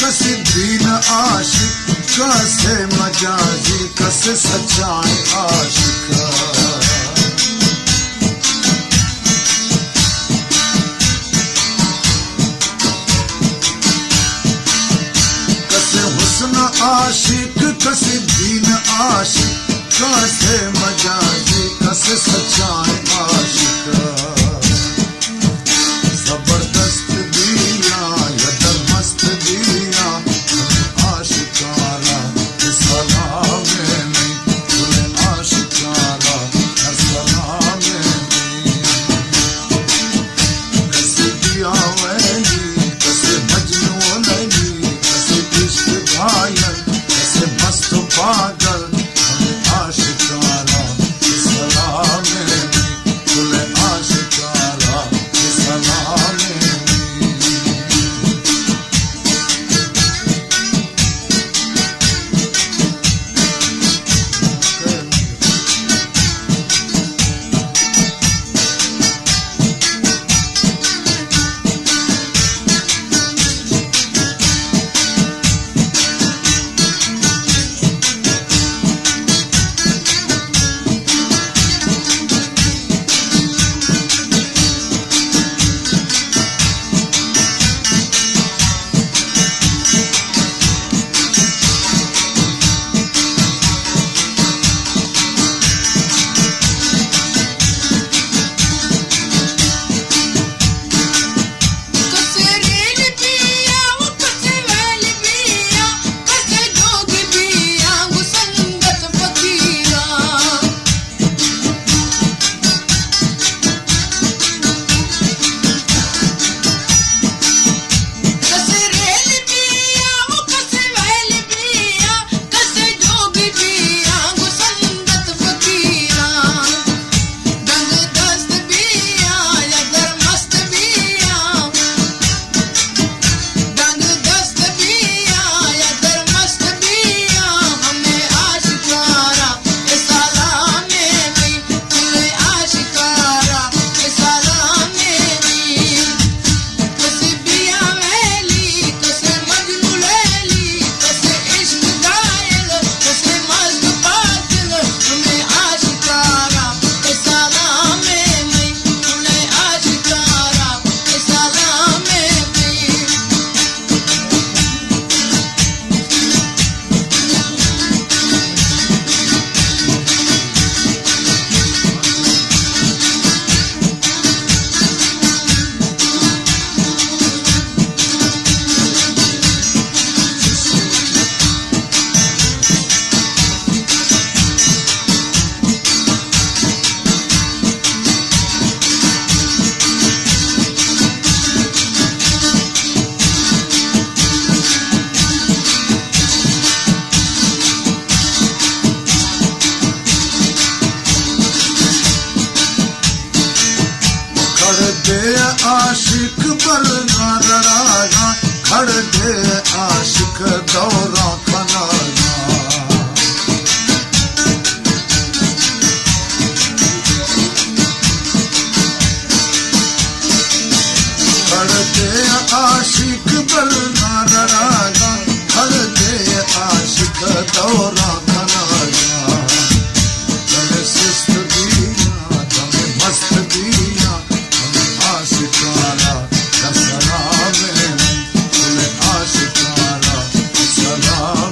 کسے دین عاشق، کسے مجازی، کسے سچائیں عاشق۔ کسے حسن عاشق، کسے دین عاشق، کسے مجازی، کسے سچائیں عاشق۔ زبردست بیاں یا درمست بیاں، عاشقاں را سلام نیں، گل عاشقاں را سلام نیں۔ کسے بیا ویلی، کسے مجنوں لیلی، کسے عشق گھائل، کسے مست و پاگل، عاشقاں را سلام نیں، گل عاشقاں را سلام نیں۔ کھڑ دے عاشق بلگاں رڑاگاں، کھڑ دے عاشق دوراں کناگاں۔ کھڑ دے عاشق بلگاں رڑاگاں، کھڑ دے عاشق دوراں کناگاں۔ دمے سست بیاں، دمے مست بیاں، ہمے عاشقاں را سلام نیں، گل عاشقاں را سلام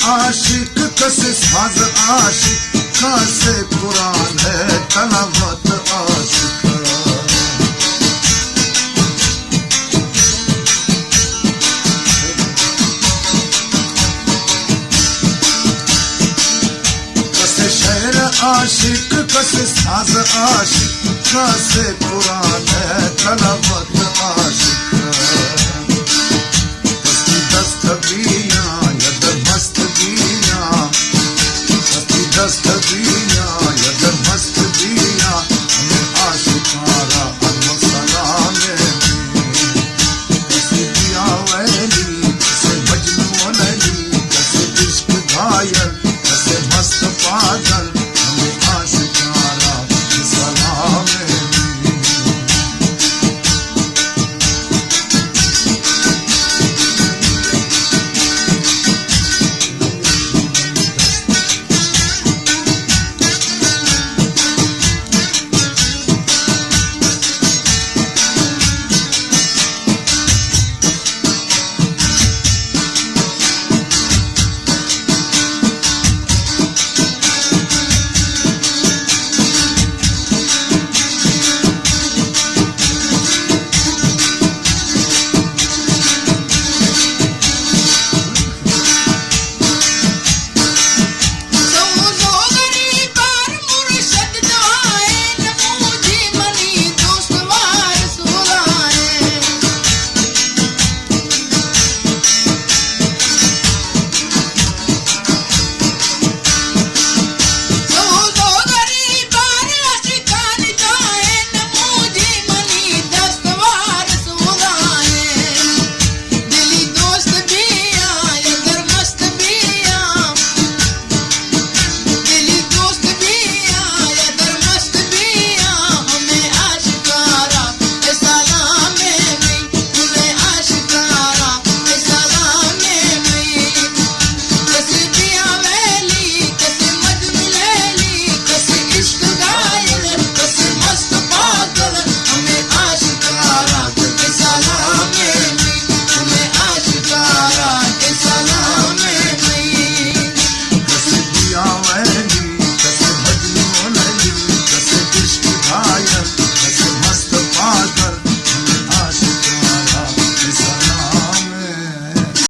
عاشق کس ساز عاشق، کس قرآن ءِ تلاوت عاشق۔ کس شعر عاشق، کس ساز عاشق، کس قرآن ءِ تلاوت